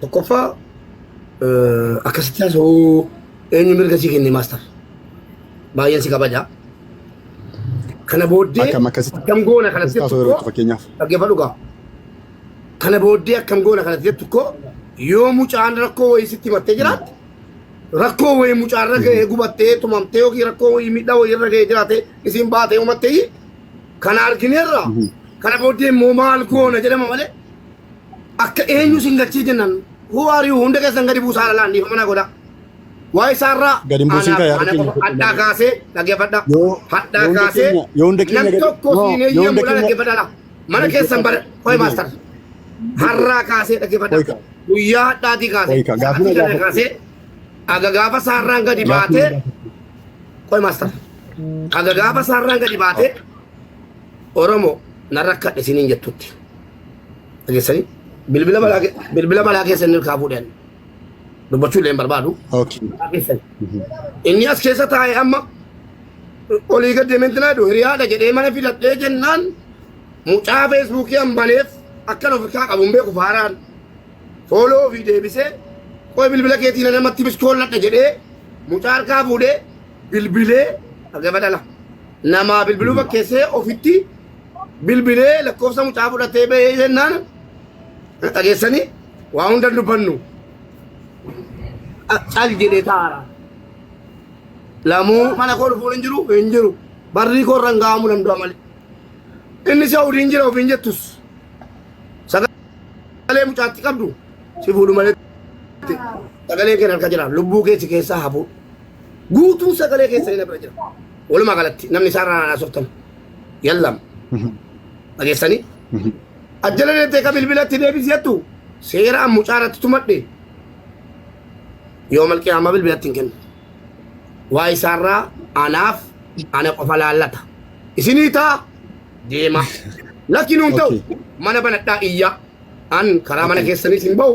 Tokkoffaa, akkasitti haasa'uu eenyu mirga sii kenne, master? Baay'een si kabaja. Kana booddee Akkam akkasitti akkam goona kanatti jettu haasa'uu yeroo koo fakkeenyaaf. Dhaggeeffadhu gaa. Kana booddee akkam goona kanatti jettu koo, yoo mucaan rakkoo wayii sitti himattee jiraatte, rakkoo wayii mucaan irra ga'ee gubattee tumamtee yookiin rakkoo wayii, miidhaa wayii irra ga'ee jiraate, isin baatee uumattee kana argineerra, kana booddee immoo maal goona jedhama malee, akka eenyu sin galchii jennaan, who are you? Hunda keessan gadi buusaa lalaan dhiifama naa godha. Waa isaarraa Gadi hin buusin anaaf kaa yaada ana keenya qofa hadhaa kaasee dhaggeeffadha. Yoo Hadhaa yoo hunda kaasee keenya yoo hunda keenya nam gadi tokko no siin yoo hunda eeyyamu keenya dhaggeeffadha laa. Mana keessan bara qoy master. Har'aa kaasee dhaggeeffadha. Qoy ka. Guyyaa hadhaatii kaasee Qoy ka gaafii na sa'aatii kana gaafadhu. kaasee aga gaafa saarraan gadi Gaafii na baatee gaafadhu. Qoy master. Aga gaafa saarraan gadi baatee Oromoo na rakkadhe isiniin jettutti. Dhageessanii bilbila balaa keessan ni kaafuu dhan. Dubbachuu illee hin barbaadu. Okay. Balaa keessan. Inni as keessa taa'e amma olii gad deemee intinaa jedhu hiriyaadha jedhee mana filadhee jennaan, mucaa Feesbuukii an baneef akkan of kaa qabu hin beeku, faaraan. Follow ofii deebisee, qoy bilbila keetiin namatti biskoolladha jedhee mucaa harkaa fuudhee bilbilee, dhaggeeffadhala. Namaa bilbiluu fakkeessee ofitti bilbilee lakkoofsa mucaa fudhatee bahee jennaan, dhageessanii waa hunda dubbannu. Cal jedhee taa'aara. Lamuu mana koo dhufuun hin jiru, hin jiru. Barrii koo irra hin gahamuu danda'a malee. Inni Saawudiin jira ofiin jettus. Sagalee mucaatti qabdu si fuudhu malee sagalee kee harka jira. Lubbuu kee si keessaa hafu. Guutuu sagalee keessanii na bira jira. Walumaa galatti namni isaan irraa haasoftan. Yallam. Dhageessanii? Ajjala deemtee ka bilbilatti deebisi jettu, seera an mucaa irratti tumadhe yoo malqiyaamaa bilbilatti hin kennu. Waa isaarraa anaaf ana qofa laallata. Isinii taa deema. Lakki nuun ta'u mana banadhaa iyyaa. An karaa mana keessaniis hin ba'u.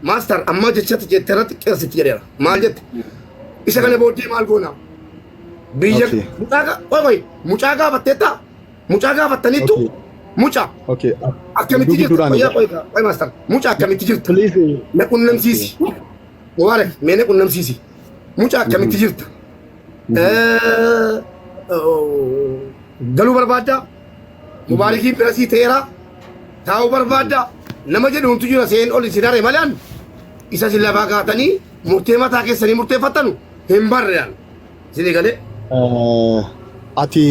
Master, amma jechatti jette irratti qirsitti jedheera. Maal jette? Isa kana booddee maal goona? Biyya mucaa qoy qoy, mucaa gaafatteetta? Mucaa gaafattaniittu? Mucaa akkamitti Gidduu jirta? gidduudhaan Qoy qoy qoy master. Mucaa akkamitti jirta? Please. Na qunnamsiisi. Mubaarak, mee na qunnamsiisi. Mucaa akkamitti jirta? Galuu barbaaddaa? Mubaarikiin birasii ta'eera. Taa'uu barbaaddaa? Nama jedhuuntu jira seen ol isin hare malee isa isin lafaa kaatanii murtee mataa keessanii murteeffattanu hin barre an. Isinii galee? Ati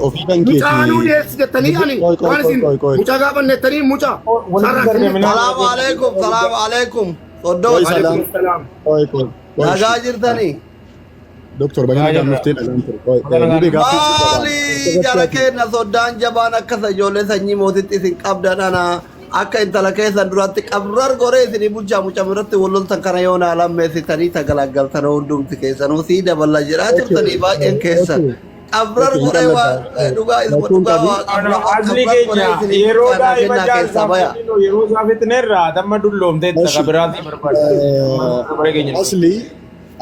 ofii kan Mucaa nuu keetii. dhiyeessi jettanii ani Qoy qoy waan qoy isin qoy qoy. mucaa gaafannettanii mucaa sarara akkamitti Salaamu alaikum, salaamu alaikum. Qoy Soddoo, salaam. Waalaikum salaam. Qoy qoy. Qoy. Nagaa jirtanii? Doktor, baga nagaan dhuftee, dhagaan ture. Qoy mubee gaaffii si qaba. Maali jara keenya, soddaan jabaan akkasa ijoollee sanyii mootitti isin qabdan, ana akka intala keessan duratti qabrar goree isinii bulchaa, mucaa biratti wal loltan kana yoo naa lammeessitanii tagalaggaltan, hundumti keessanuu sii daballa jedhaa turtanii baay'een keessan. Qabrar Okay, hin goree waa qalladha. dhugaa isuma Lakkuun dhugaa qabi. waa Ano, asli qabrar goree keenya isinii yeroo bulchaa naa daa'ima kennaa keessaa jaarsaaf baya. kenninu yeroo isaa fixneerra, damma dulloomteetta Eshi. kabiraatii barbaadde. Bara keenya.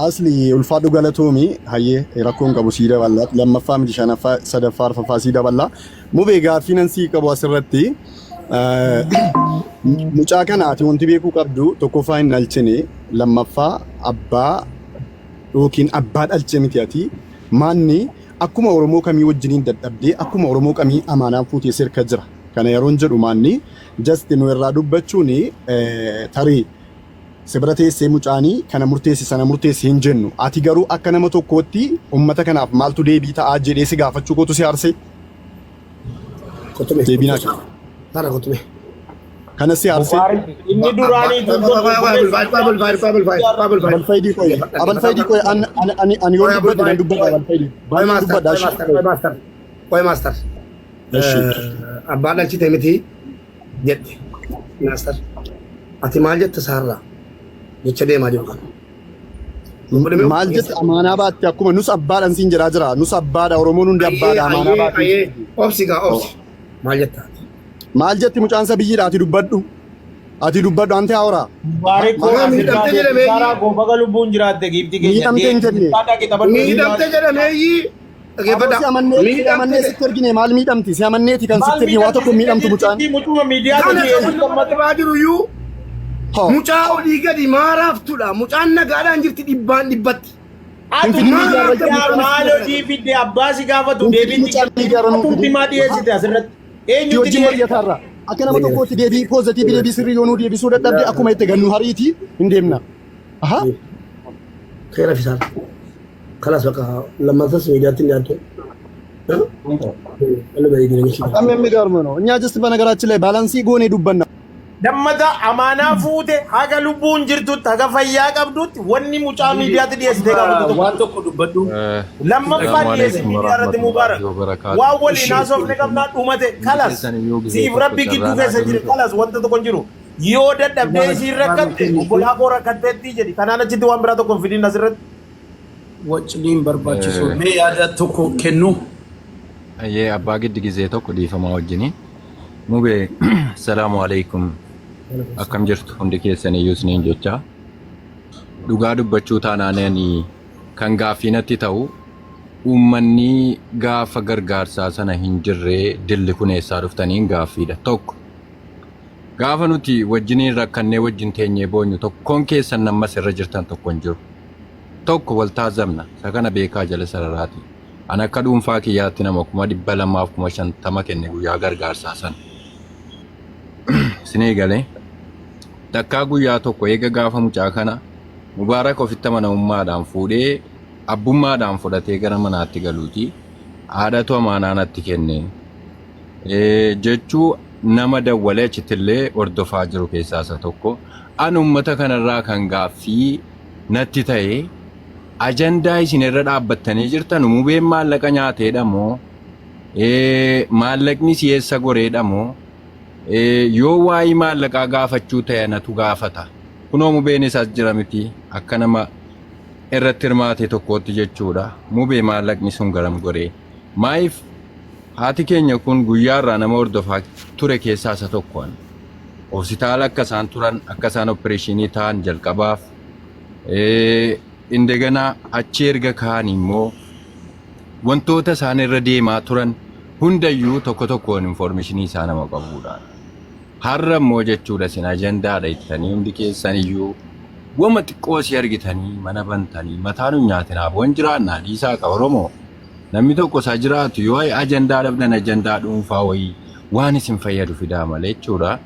Asli, ulfaadhu, galatoomi. Hayyee, rakkoon qabu, sii daballa, lammaffaa miti, shanaffaa, sadaffaa, arfaffaa sii daballa. Mubee, gaaffii nan sii qabu asirratti, mucaa kana ati wanti beekuu qabdu, tokkoffaa hin dhalchine, lammaffaa abbaa yookiin abbaa dhalche miti. Ati maanni akkuma Oromoo kamii wajjiniin dadhabdee, akkuma Oromoo kamii amaanaan fuutee sirka jira. Kana yeroon jedhu maanni just nu irraa dubbachuun tarii si bira teessee mucaanii kana murteessi, sana murteessi hin jennu. Ati garuu akka nama tokkootti ummata kanaaf maaltu deebii ta'aa jedhee si gaafachuu kootu si aarsee? Kotume. Deebii naa kenni. Tara kotume. Kana si aarsee? Mubaarik inni duraanii Abalfaayidii qoy. Abalfaayidii qoy, ani yoon dubbadhe nan dubbadha abalfaayidii. Baay'een dubbadha ashi. Qoy master. Eshi. Abbaan dhalchite miti jette. Master. Ati maal jette saarraa? Jecha deemaa jiru kana. Maal jette? Amaanaa baatte, akkuma nus abbaadhaan siin jedhaa jira. Nus abbaadha, Oromoon hundi abbaadha, amaanaa baatte. Ayyee, obsi gaa, obsi. Maal jetta? Maal jetti mucaan isa biyyiidha? Ati dubbadhu. Ati dubbadhu ante hawraa. Mubaarik koo Maqaa miidhamte asirraa jedhameeyyi. Saaraa koo, baga lubbuun jiraatte giifti keenya. Miidhamte hin jenne. Miidhamte jedhameeyyi. Aboo, si amannee, si amannee sitti ergine, maal miidhamti? Si amanneeti kan sitti ergine, waa tokko miidhamtu mucaan. Mucuma miidiyaa Kana ta'e kan nama dhibaa jiru iyyuu Haa. Mucaa olii gadi maaraaftudha. Mucaan nagaadhaan jirti dhibbaan dhibbatti. Atu Finfinnee maal miidiyaa irra fiddaa maal mucaan hojii fidde abbaa si gaafatu Finfinnee deebiitti mucaan miidiyaa irra nuu atumti fide. maa dhiyeessite asirratti Si eenyutti wajjin dhiyeessite? mari'ataarra. Akka nama tokkootti deebii poozitiivii deebii sirrii yoo nuu deebisuu dadhabde akkuma itti gannu hariitii hin deemna. Aha. Keera fisaal. Kalas bakka lammatas miidiyaatti hin dhiyaattu. በጣም የሚገርም ነው። እኛ ጀስት በነገራችን ላይ ባላንሲ ጎኔ ዱበና Lammata amaanaa fuute haga lubbuun jirtutti haga fayyaa qabdutti wanni mucaa miidiyaatti dhiyeessite qabdu tokko. Waan tokko dubbadhu. Lammaffaa Salaamu dhiyeessi alaikum miidiyaa irratti warahmatullahi Mubaarak. wabarakaatuh. Waan waliin haasofne qabnaa dhumate kalas. Keessan iyyuu gisee Siif tokko rabbi gidduu carraa keessa naa jira kennitu. kalas wanta tokko hin jiru. Yoo dadhabdee isiin rakkatte obbolaa koo rakkatteetti jedhi. Kanaan achitti waan biraa tokko hin fidin asirratti. Wacciniin barbaachisu. Mee yaada tokko kennu. Ayyee abbaa giddi gizee tokko dhiifamaa wajjiniin. Mubee salaamu alaikum. Akkam jirtu hundi keessan iyyuu isiniin jecha. Dhugaa dubbachuu taanaan ani kan gaaffii natti ta'u uummanni gaafa gargaarsaa sana hin jirree dilli kun eessaa dhuftaniin gaaffiidha. Tokko gaafa nuti wajjiniin rakkannee wajjin teenyee boonyu tokkoon keessan ammas irra jirtan tokko hin jiru. Tokko wal taazamna isa kana beekaa jala sararaati. An akka dhuunfaa kiyyaatti nama 250,000 kenne guyyaa gargaarsaa sana. Isinii galee takkaa guyyaa tokko eega gaafa mucaa kana Mubaarak ofitti amanamummaadhaan fuudhee abbummaadhaan fudhatee gara manaatti galuuti. Haadhatu amaanaa natti kenne. Jechuu nama dawwalee achittillee hordofaa jiru keessaa isa tokko. An uummata kanarraa kan gaaffii natti ta'e ajandaa isin irra dhaabbattanii jirtan mubeen maallaqa nyaateedha moo maallaqni si eessa goreedha moo yoo waa'ee maallaqaa gaafachuu ta'e anatu gaafata. Kunoo mubeen isaas jira miti akka nama irratti hirmaate tokkootti jechuudha. Mubee maallaqni sun garam goree. Maayif haati keenya kun guyyaarraa nama hordofaa ture keessaa isa tokko. Hospitaala akka isaan turan akka isaan opereeshinii ta'an jalqabaaf indegana achi erga ka'an immoo wantoota isaan irra deemaa turan hundayyuu tokko tokkoon informeeshinii isaa nama qabuudha. Har'a immoo jechuudha isin ajandaadha jettanii hundi keessan iyyuu wama xiqqoo si argitanii mana bantanii mataa nu nyaatinaa boon jiraannaa dhiisaa qaba Oromoo. Namni tokko isaa jiraatu yoo ajandaa dhabdan ajandaa dhuunfaa wayii waan isin fayyadu fidaa malee jechuudha.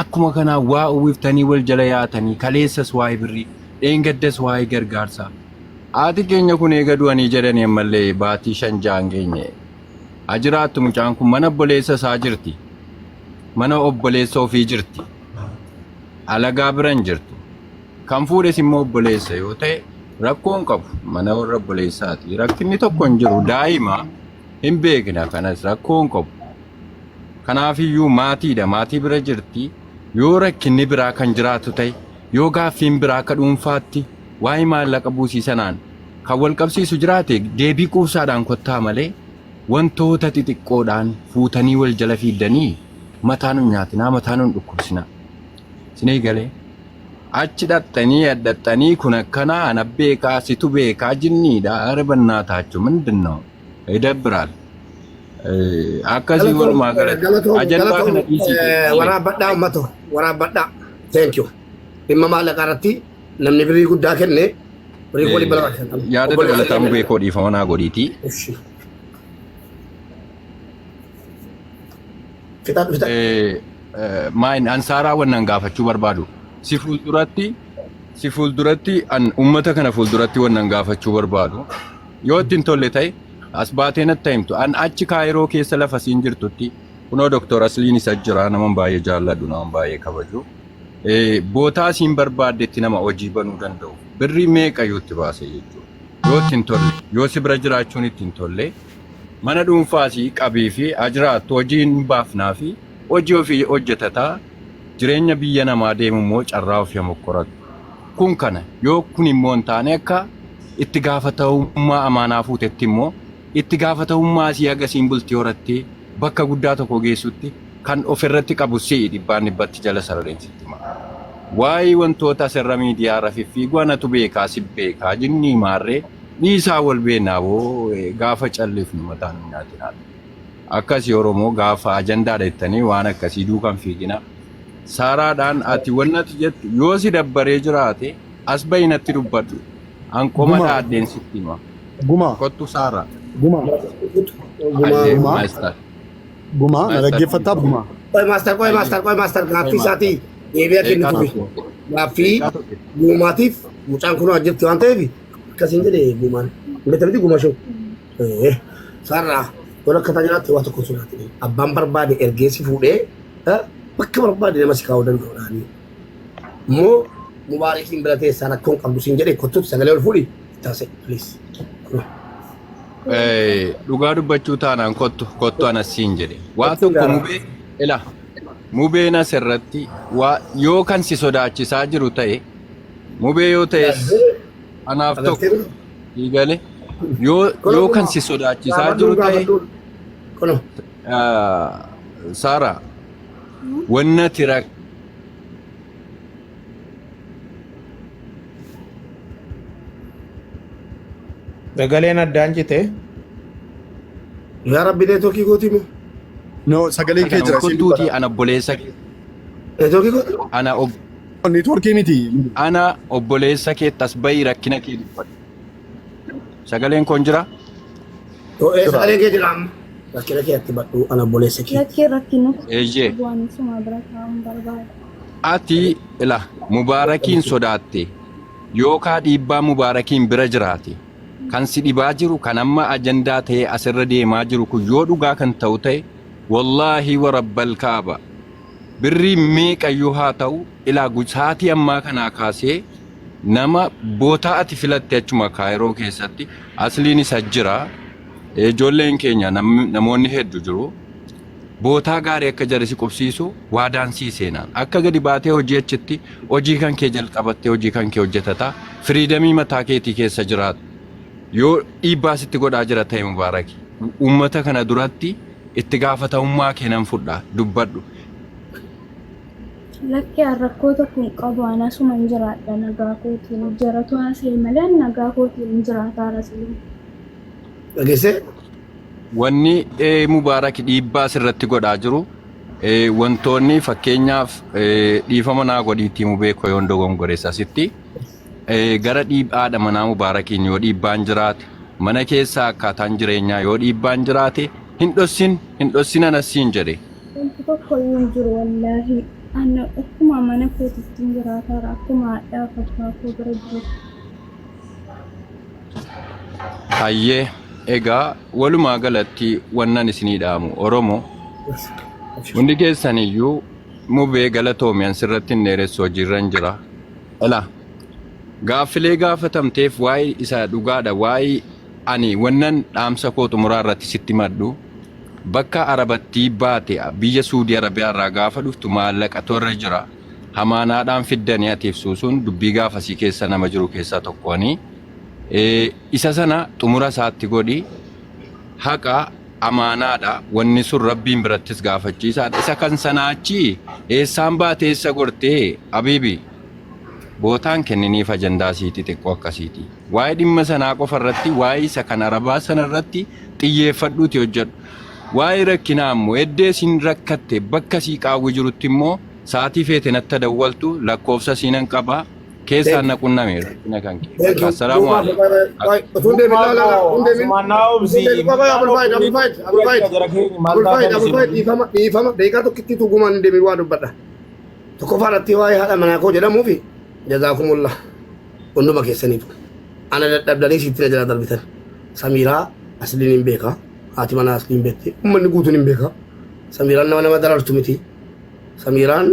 Akkuma kanaa waa uwwiftanii wal jala yaatanii kaleessas waa'ee birrii dheengaddas waa'ee gargaarsaa. Haati keenya kun eega du'anii jedhanii ammallee baatii 5 6 geenye. Haa jiraattu mucaan kun mana obboleessa isaa jirti. Mana obboleessa ofii jirti. Alagaa bira hin jirtu. Kan fuudhes immoo obboleessa yoo ta'e rakkoo hin qabu. Mana warra obboleessaati. Rakkinni tokko hin jiru. Daa'ima hin beekna kanas rakkoo hin qabu. Kanaafiyyuu maatiidha. Maatii bira jirti. Yoo rakkinni biraa kan jiraatu ta'e yoo gaaffiin biraa akka dhuunfaatti waa'ee maallaqa buusii sanaan kan wal qabsiisu jiraate deebii quubsaadhaan kottaa malee wantoota xixiqqoodhaan fuutanii wal jala fiiddanii mataa nun nyaatinaa mataa nun dhukkubsinaa. Isinii galee achi dhaxxanii addaxxanii kun akkanaa ana beekaa situ beekaa jinniidha ኧረ በእናታችሁ ምንድን ነው ይደብራል። Akkasii walumaa galatti Galatoom ajandaa galatoom kana dhiisii waraabbadhaa uummata waraabbadhaa. Thank you. Dhimma maallaqaa irratti namni birrii guddaa kenne birrii 250,000. Yaada dabalataa mubee koo dhiifama naa godhiitii. Ishi. Fixadhu fixadhu. Maayin ansaaraa wannan gaafachuu barbaadu. Si fuulduratti an uummata kana fuulduratti wannan gaafachuu barbaadu. Yoo ittiin tolle ta'e as baatee natti himtu. An achi Kaayiroo keessa lafa siin jirtutti kunoo Doktor Asliin isa jira nama baay'ee jaalladhu nama baay'ee kabaju. Bootaa siin barbaaddetti nama hojii banuu danda'u. Birrii meeqa yoo itti baase jechuudha. Yoo ittiin tolle yoo si bira jiraachuun ittiin tolle mana dhuunfaasii qabii fi ajiraattu hojii hin baafnaa fi hojii ofii hojjetataa jireenya biyya namaa deemu immoo carraa ofii mokkoratu. Kun kana yoo kun immoo hin taane akka itti gaafatamummaa amaanaa fuutetti immoo itti gaafatamummaa asii agasiin bultii horattee bakka guddaa tokko geessutti kan ofirratti qabu si'i dhibbaan dhibbatti jala sarareensitti hima. Waa'ee wantoota asirra miidiyaa irra fiffiigu anatu beekaa si beekaa jinnii maarree dhiisaa wal beennaa boo gaafa callifnu mataan nu nyaatinaa. Akkasii Oromoo gaafa ajandaadha jettanii waan akkasii duukaan fiigina. Saaraadhaan ati wanni ati jettu yoo si dabbaree jiraate as bahi natti dubbadhu. An qoma Gumaa. dhaadheen sitti hima. Gumaa. Kottu Saaraa. Gumaa. Gumaa. Ayyee Gumaa. maastar. Gumaa. Na Maastar. dhaggeeffattaa gumaa. Qoy maastar, qoy maastar, qoy maastar, gaaffii isaatii deebii akka inni Daqiiqaa tufe. tokko. Gaaffii Daqiiqaa tokko. gumaatiif mucaan kun hojjetti waan ta'eef akkasiin jedhe gumaan. Beektamti gumaa shoo. Sarraa waan akka tajaajilatti waa tokko sodaatini. Abbaan barbaade ergee si fuudhee bakka barbaade nama si kaa'uu danda'uudhaani. Immoo Mubaarakiin bira teessaa rakkoon qabdu siin jedhe kottuutti sagalee ol fuudhi taase please. Dhugaa dubbachuu taanaan kottu kottu anas siin jedhe. Waa Kottu tokko gaara. mubee ila mubeen asirratti waa yoo kan si sodaachisaa jiru ta'e mubee yoo ta'es anaaf tokko Agartee dhiigale yoo Kono yoo kan gumaa. si sodaachisaa Gaafadhuun jiru ta'e gaafadhuun. Kono. Saaraa wanna ati Sagaleen addaan cite. Yaa Rabbi neetwoorkii gootii moo? No, sagaleen kee jira. Siin kottuutii dubbata. ana obboleessa Neetwoorkii gootii? ana ob Neetwoorkii miti. ana obboleessa kee tas bahii rakkina kee dubbadhu. Sagaleen koon jira? Ee sagaleen kee jira amma. Rakkina kee atti badhu ana obboleessa kee. Lakkee rakkina Eeyyee. bu'aan suma bira taa'uun barbaada. Ati ila Mubaarakiin sodaatte yookaa dhiibbaa Mubaarakiin bira jiraate kan si dhibaa jiru kan amma ajandaa ta'ee asirra deemaa jiru kun yoo dhugaa kan ta'u ta'e wallaahi wa rabbal kaaba birrii meeqayyuu haa ta'u ilaa sa'aatii ammaa kanaa kaasee nama bootaa ati filatte achuma kaayiroo keessatti asliin isa jira ijoolleen keenya namoonni heddu jiru bootaa gaarii akka jarri si qubsiisu waadaan sii seenaan akka gadi baatee hojii achitti hojii kan kee jalqabattee hojii kan kee hojjetataa freedomii mataa keetii keessa jiraatu yoo dhiibbaa sitti godhaa jira ta'e Mubaaraki uummata kana duratti itti gaafatamummaa kee nan fudha dubbadhu. Lakkee an rakkoo tokko hin qabu an asuman jiraadha nagaa kootiin jaratu haasa'e malee an nagaa kootiin jiraataara siluma. Dhageessee? Wanni Mubaarak dhiibbaa sirratti godhaa jiru wantoonni fakkeenyaaf dhiifama naa godhiitii mubee koo yoon dogongores asitti gara haadha manaa Mubaarakiin yoo dhiibbaan jiraate mana keessaa akkaataan jireenyaa yoo dhiibbaan jiraate hin dhossin hin dhossin anas siin jedhe. Wanti tokko iyyuu hin jiru wallaahi. Ana akkuma mana kootitti hin jiraataara akkuma haadhaa fi abbaa koo bira jiru. Hayyee egaa walumaa galatti wannan isinii dhaamu Oromoo hundi keessan iyyuu mubee galatoomi an sirratti hin dheeressu hojiirran jira. Ela gaaffilee gaafatamteef waa'ee isa dhugaadha waa'ee ani wannan dhaamsa koo xumuraa irratti sitti madhu bakka Arabattii baate biyya Suudii Arabiyaa irraa gaafa dhuftu maallaqatu irra jira. Hamaanaadhaan fiddanii ati ibsuu sun dubbii gaafasii keessa nama jiru keessaa tokko ani. Isa sana xumura isaatti godhi haqa amaanaadha wanni sun rabbiin birattis gaafachiisaadha. Isa kan sanaa achi eessaan baate eessa gortee abiibi bootaan kenniniif ajandaa siiti xiqqoo akkasiiti. Waa'ee dhimma sanaa qofa irratti waa'ee isa kan Arabaa sana irratti xiyyeeffadhuuti hojjedhu. Waa'ee rakkinaa immoo eddee isin rakkatte bakka sii qaawwi jirutti immoo sa'aatii feete natti dawwaltu lakkoofsa siinan qaba keessaan na qunname rakkina kan kee. Thank you. Assalaamu alaikum. Utuu hin deemin laa laa utuu hin deemin. Asumaan obsi. Abulfaayid Abulfaayid Abulfaayid Abulfaayid dhiifama dhiifama daqiiqaa tokkittii tugumaan hin deemin waa dubbadha. Tokkoffaa irratti waa'ee haadha manaa koo jedhamuufi jazaakumullah hunduma keessaniitu. Ana dadhabdanii sitti na jala darbitan. Samiiraa asliin hin beeka. Haati manaa asliin beekti. Uummanni guutuun hin beeka. Samiiraan nama nama darartu miti. Samiiraan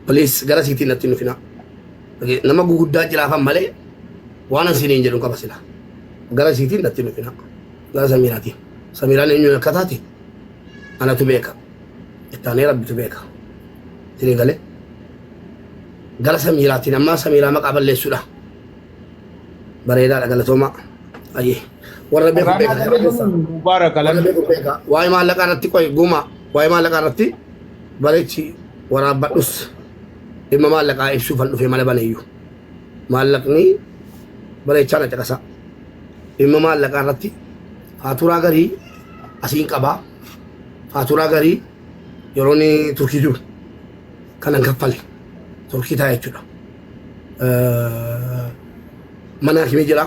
please gara siitiin natti hin dhufinaa. Nama guguddaa jiraafan malee waan an siiniin jedhu qaba sila. Gara siitiin natti hin dhufinaa. Gara Samiiraatiin. Samiiraan eenyuun akka taate anatu beeka. Ittaanee rabbitu beeka. Isinii galee. Gara Samiiraatiin ammaa Samiiraa maqaa balleessuudha. Bareedaadha galatoomaa. Ayyee. Warra beeku beeka. Mubarak Warra alan. beeku beeka. Waa'ee maallaqaa irratti qoy gumaa. Waa'ee maallaqaa irratti bareechi waraabbadhus dhimma maallaqaa ibsuufan dhufee mana baneeyyu. Maallaqni bareechaa na caqasa. Dhimma maallaqaa irratti faaturaa garii asiin qabaa. Faaturaa garii Yeroo inni Turkii jiru kanan kaffale Turkii taa'e jechuudha. Mana hakimii jira.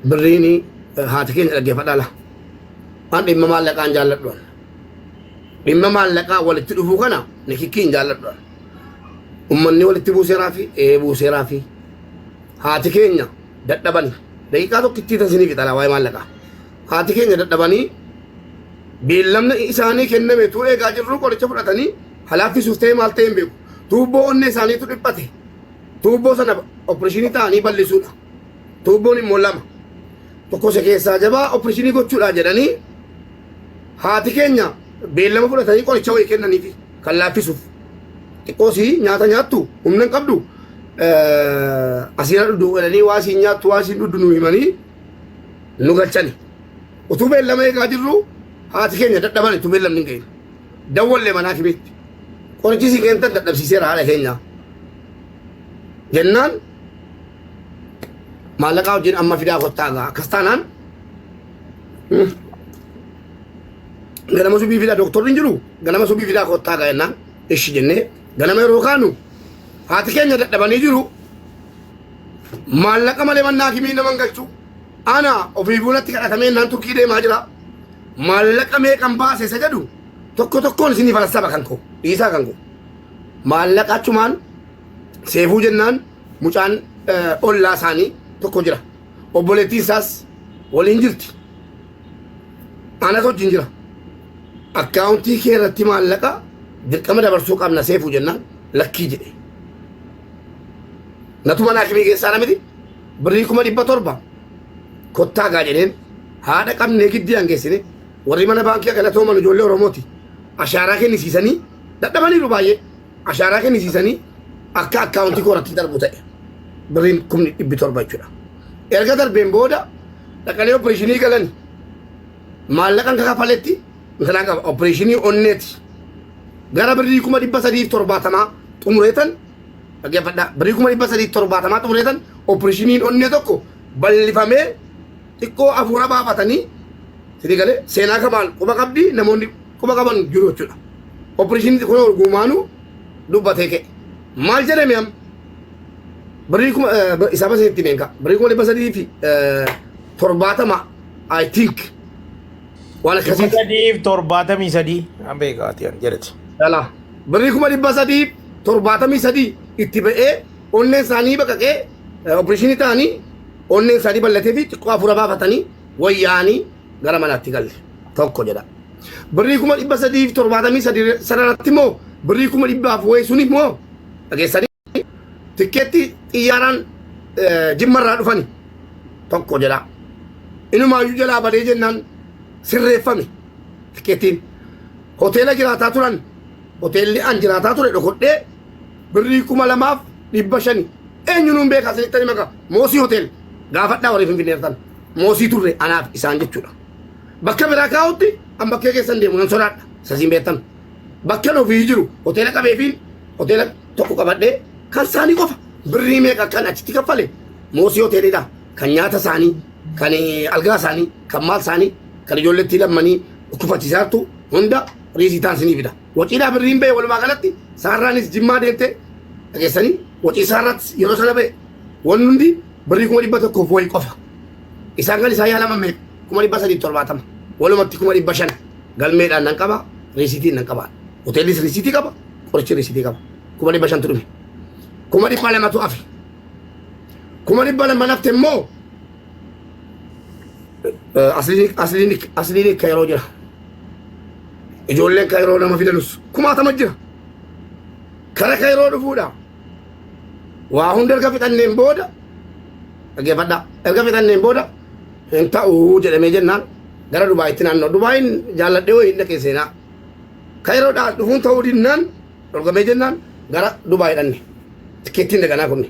Birriin haati keenya dhaggeeffadhaa la. An dhimma maallaqaan jaalladhu. An. Dhimma maallaqaa walitti dhufuu kana nikikkii hin jaalladhu. An. Ummanni walitti buuseeraa fi ee buuseeraa fi haati keenya dadhabani. Daqiiqaa tokkittii tasinii fixalaa waa'ee maallaqaa. Haati keenya dadhabanii beellamni isaanii kenname utuu eegaa jirruu qoricha fudhatanii halaaffisuuf ta'ee maal ta'e hin beeku. Tuubboo onnee isaaniitu dhiphate. Tuubboo sana opereeshinii ta'anii bal'isuudha. Tuubboon immoo lama. Tokko isa keessaa jabaa opereeshinii gochuudha jedhanii haati keenya beellama fudhatanii qoricha wayii kennaniifi kan laaffisuuf. Xiqqoosii nyaata nyaattu humna hin qabdu asiin dhudhu jedhanii waa isiin nyaattu waa isiin dhudhu nu himanii nu galchani. Utuu beellama eegaa jirru haati keenya dadhaban utuu beellamni hin gahin. Dawwallee manaa kimitti. Qorichi isin kennitan dadhabsiiseera haadha keenya. Jennaan maallaqaa wajjin amma fidaa kottaa gaa akkas taanaan ganama subii fidaa dooktorri hin jiru ganama subii fidaa kottaa gaa jennaan ishi jennee ganama yeroo kaanu haati keenya dadhabanii jiru maallaqa malee mannaa hakimii nama hin galchu ana ofii fuulatti kadhatamee naan Turkii deemaa jira maallaqa meeqan baase isa jedhu tokko tokkoon isinii falassaba kan koo dhiisaa kan koo maallaqa achumaan seefuu jennaan mucaan ollaa isaanii tokko jira. Obboleettiin isaas waliin jirti. Anas wajjin jira. Akkaawuntii kee irratti maallaqa dirqama dabarsuu qabna seefuu jennaan lakkii jedhe. Natu mana hakimii keessaa namiti birrii 700,000 kottaa gaa jedheen haadha qabnee giddii hangeessine warri mana baankii galatooman ijoollee Oromooti. Ashaaraa kennisiisanii dadhabaniiru baay'ee. Ashaaraa kennisiisanii akka akkaawuntii koo irratti darbu ta'e. Birriin 700,000 jechuudha. Erga darbeen booda dhaqanii opereeshinii galani. Maallaqan kafaletti intalaa qaba opereeshinii onneeti. Gara birrii 370,000 xumureetan dhaggeeffadhaa. Birrii 370,000 xumureetan opereeshiniin onnee tokko bal'ifamee xiqqoo hafuura baafatanii sidii galee seenaa kamaan quba qabdi namoonni quba qaban jiru jechuudha. Opereeshinii kun gumaanuu dubbatee ka'e. Maal jedhame amma? Birrii kuma isaa basa itti meenka. Birrii 370,000 I think waan akkasiiti. 373 an beekaati an jedhati. Dhala. Birrii 373,000 itti ba'ee onneen isaanii baqaqee opereeshinii ta'anii onneen isaanii bal'atee fi xiqqoo hafuura baafatanii wayyaanii gara manaatti galle. Tokko jedha. Birrii 373,000 sanarratti immoo birrii 400,000 wayii sun immoo dhageessanii tikkeetti xiyyaaraan Jimmarraa dhufani tokko jedha. Inumaayyuu jalaa badee jennaan sirreeffame tikkeettiin. Hoteela jiraataa turan hoteelli an jiraataa ture dhokodhee birrii 2,500 eenyu nuun beekaa isinitti maka Moosii hotel gaafadhaa warri Finfinneertan Moosii turre anaaf isaan jechuudha. Bakka biraa kaa'utti an bakkee keessan deemu nan sodaadha. Sasiin beektan. Bakka ofii jiru hoteela qabeefiin hoteela tokko qabadhee kan isaanii qofa birrii meeqa kan achitti kaffale Moosii hoteelidha. Kan nyaata isaanii, kan algaa isaanii, kan maal isaanii, kan ijoolleetti lammanii dhukkufachiisaartu hunda riisiitaan isinii fida. Waciidhaa birriin ba'e walumaa galatti saarraanis Jimmaa deemte dhageessanii wacii saarraatti yeroo sana ba'e wanni hundi birrii 100,000 wayii qofa. Isaan kan isaan yaalaman meeqa? 370,000. Walumatti 500,000 galmeedhaan nan qaba, riisiitiin nan qaba. Hoteellis riisiitii qaba, qorichi riisiitii qaba. 500,000tu dhume. 200,000tu hafe. 200,000 hafte immoo asliin kayroo jira. Ijoolleen kayroo nama fidanus kumaatama jira. Kara kayroo dhufuudha. Waa hunda erga fixanneen booda dhaggeeffadhaa. Erga fixanneen booda hin ta'u jedhamee jennaan gara Dubaayitti naannoo. Dubaayin jaalladhee wayii hin dhaqee seenaa. Kayroodhaa dhufuun ta'uu dinnaan dorgomee jennaan gara Dubaay dhanne. Tikkeettiin daganaa kunne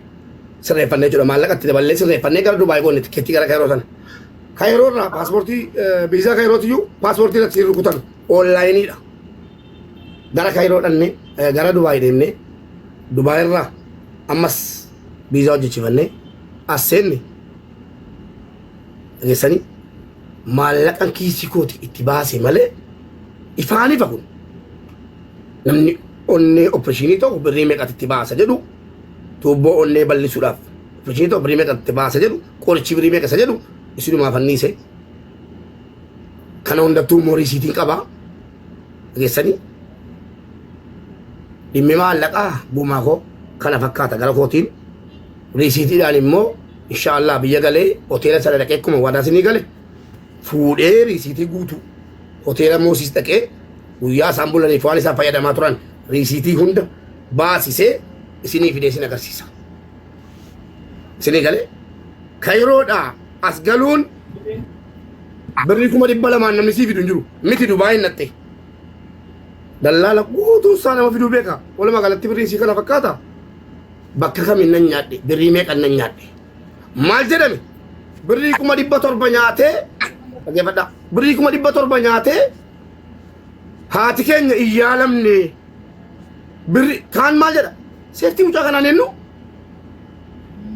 sirreeffannee jechuudha. Maallaqa itti daballee sirreeffannee gara Dubaay goone tikkeettii gara Kayroo sana. Kayroo irraa paaspoortii viizaa Kayrootiyyuu paaspoortii irratti rukutan onlaayiniidha. Gara Kayroo dhanne gara Dubaay deemne Dubaay irraa ammas viizaa hojjechifannee as seenne dhageessanii maallaqan kiisii kooti itti baase malee ifaan ifa kun. Namni onnee opereeshinii ta'u birrii meeqatti itti baasa jedhu, tuubboo onnee bal'isuudhaaf opereeshinii ta'u birrii meeqatti itti baasa jedhu, qorichi birrii meeqa isa jedhu isinumaaf anniise. Kana hundattuu immoo riisiitiin qaba. Dhageessanii dhimmi maallaqaa gumaa koo kana fakkaata gara kootiin riisiitiidhaan immoo inshaallah biyya galee hoteela sana dhaqee akkuma waadaa isinii gale fuudhee riisiitii guutuu hoteela Moosiis dhaqee guyyaa isaan bulaniif waan isaan fayyadamaa turan riisiitii hunda baasisee isinii fidee isin agarsiisa. Isinii galee Kayiroodhaa as galuun birrii 200,000 namni sii fidu hin jiru. Miti Dubaayin naqxe. Dallaala guutuu isaa nama fiduu beeka. Walumaa galatti birrii isii kana fakkaata. Bakka kamiin nan nyaadhe birrii meeqan nan nyaadhe. Maal jedhame? Birrii 700,000 nyaatee dhaggeeffadhaa. Birrii 700,000 nyaatee haati keenya hin yaalamne. Birri kaan maal jedha? Seeftii mucaa kanaan eenyu?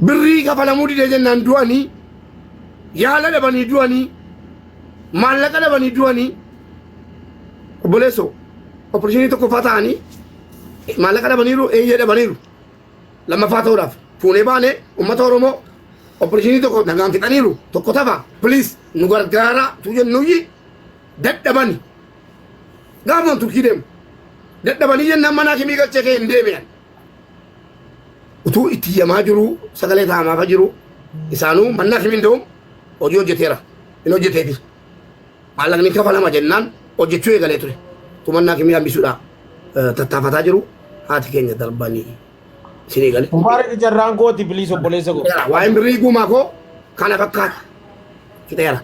Birrii kafalamuu didee jennaan du'anii yaala dhabanii du'anii maallaqa dhabanii du'anii obboleessoo opereeshinii tokkoffaa ta'anii maallaqa dhabaniiru eeyyee dhabaniiru. Lammaffaa ta'uudhaaf fuunee baane uummata Oromoo opereeshinii tokko nagaan fixaniiru tokko tafa please nu gargaaraa tu jennuyyi dadhabani gaafuma Turkii deemu dadhabanii jennaan mana hakimii galchee kee hin deebi'an utuu itti yamaa jiru sagalee taa'amaafa jiru isaanuu manna hakimiin deemu hojii hojjeteera hin hojjeteefi maallaqni kafalama jennaan hojjechuu eegalee ture. Tumannaa hakimii hambisuudha tattaafataa jiru haati keenya darbanii isin eegale. Mubaarak carraan kooti please obboleessa koo. Waa'een birrii gumaa koo kana fakkaata. Fixeera.